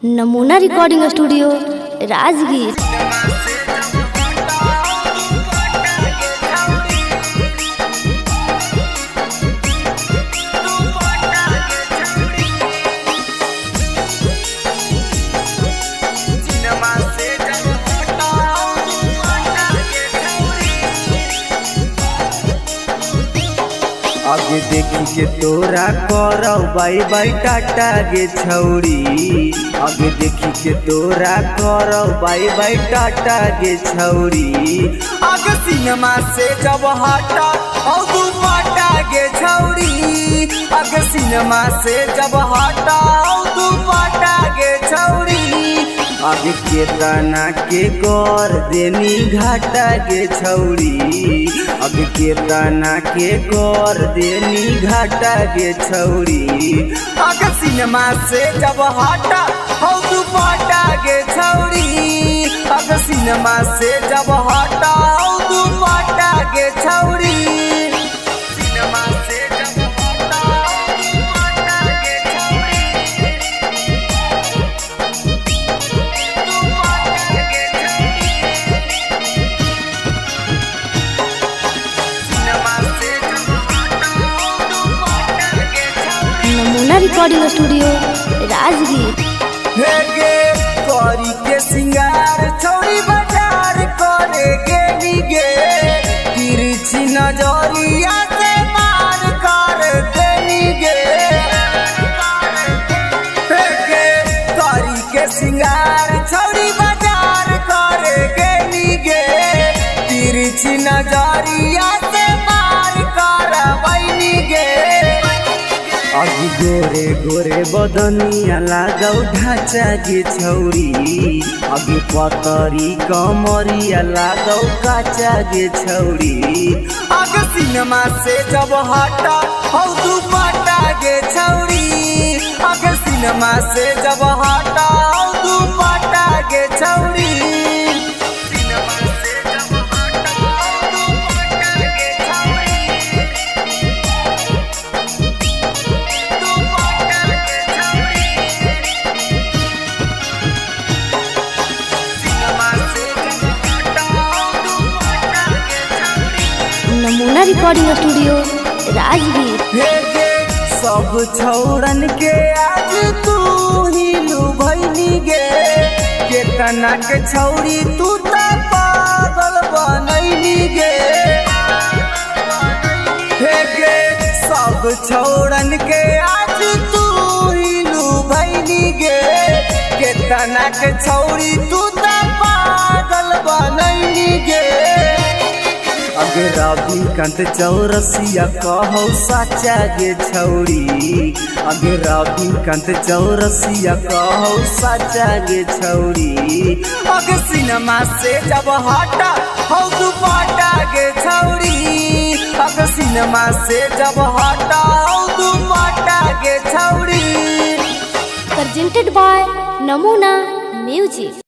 नमूना recording studio Rajgir. आगे देखी के तोरा करौ बाई बाई टाटा गे छौरी। आगे देखी के तोरा करौ बाई बाई टाटा गे छौरी। आगे सिनेमा से जब हटा औ दुपट्टा गे छौरी। आगे सिनेमा से जब हटा औ दुपट्टा गे छौरी। आगे केतना के कर देनी घाटा गे छौरी। आगे केतना के कर देनी घाटा गे छौरी। आगे सिनेमा से जब हटा हौ दुपट्टा गे छौरी। आगे सिनेमा से जब हटा हौ दुपट्टा गे छौरी। सिनेमा से जब हटा हौ दुपट्टा गे छौरी। नमूना रिकॉर्डिंग स्टूडियो राजगीर। हे गे करी के सिंगार छौरी बाजार करे गे निगे। तिरछी नजरिया से मार कर देनी गे। हे गे करी के सिंगार छौरी बाजार करे गे निगे। तिरछी नजरिया से मार कर बैनी गे। अघि गोरे गोरे बदनिया लागौ ढाँचा गे छौरी। अघि पतरी कमरिया लागौ काचा गे छौरी। अघि सिनेमा से जब हटा हौ दुपट्टा गे छौरी। अघि सिनेमा से जब हटा हौ दुपट्टा गे छौरी। सिनेमा से जब हटा हौ दुपट्टा गे छौरी। नमूना रिकॉर्डिंग स्टूडियो राजगीर। हे गे सब छौड़न के आज तू ही लुभैनी गे। केतना के छौरी तू त पागल बनैनी गे। हे गे सब छौड़न के आज तू ही लुभैनी गे। केतना के छौरी तू त पागल बनैनी गे। अगे रविकांत चौरसिया कहौ साचा गे छौरी। अगे रविकांत चौरसिया कहौ साचा गे छौरी। अगे सिनेमा से जब हटा हौ दुपट्टा गे छौरी। अगे सिनेमा से जब हटा हौ दुपट्टा गे छौरी। प्रेजेंटेड बाय नमूना म्यूजिक।